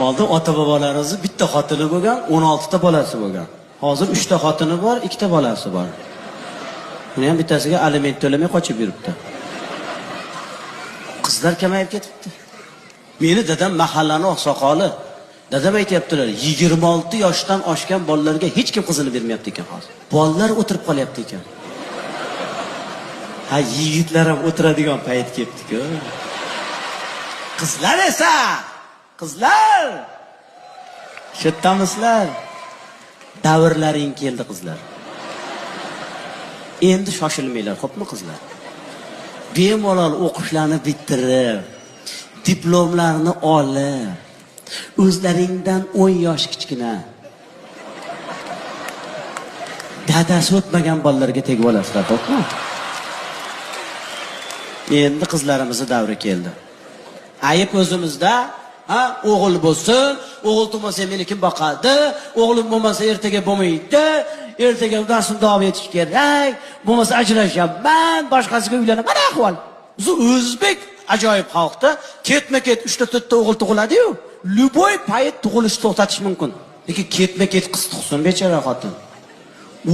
Oldin ota bobolarimizni bitta xotini bo'lgan, 16 ta bolasi bo'lgan. Hozir 3 ta xotini bor, 2 ta bolasi bor. Uni ham bittasiga aliment to'lamay qochib yuribdi. Qizlar kamayib ketibdi. Meni dadam mahallani oqsoqoli. Dadam aytyaptilar, 26 yoshdan oshgan bolalarga hech kim qizini bermayapti ekan hozir. Bolalar o'tirib qolyapti ekan. Ha, yigitlar ham o'tiradigan payt kelibdi-ku. Qizlar esa, qizlar, shu yerdamisizlar? Davrlaring keldi, qizlar. Endi shoshilmanglar, xo'pmi, qizlar? Bemalol o'qishlarni bitirib, diplomlarni olib, o'zlaringdan 10 yosh kichkina dadasi o'tmagan bolalarga tegib olasizlar, xo'pmi? Endi qizlarimizni davri keldi. Ayib o'zimizda, ha, o'g'il bo'lsin, o'g'il tug'masa meni kim boqadi? O'g'lim bo'lmasa ertaga bo'lmaydi. Ertaga darsini davom etish kerak. Bo'lmasa ajrashaman, boshqasiga uylanaman. Mana ahvol. Biz o'zbek ajoyib xalqda ketma-ket 3 ta 4 ta o'g'il tug'iladi-yu, любой payt tug'ilishni to'xtatish mumkin. Lekin ketma-ket qiz tug'sin bechora xotin.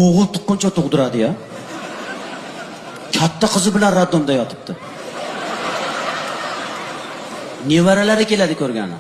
O'g'il tuqquncha tug'diradi ya. Katta qizi bilan роддом da yotibdi. Nevaralari keladi ko'rgani.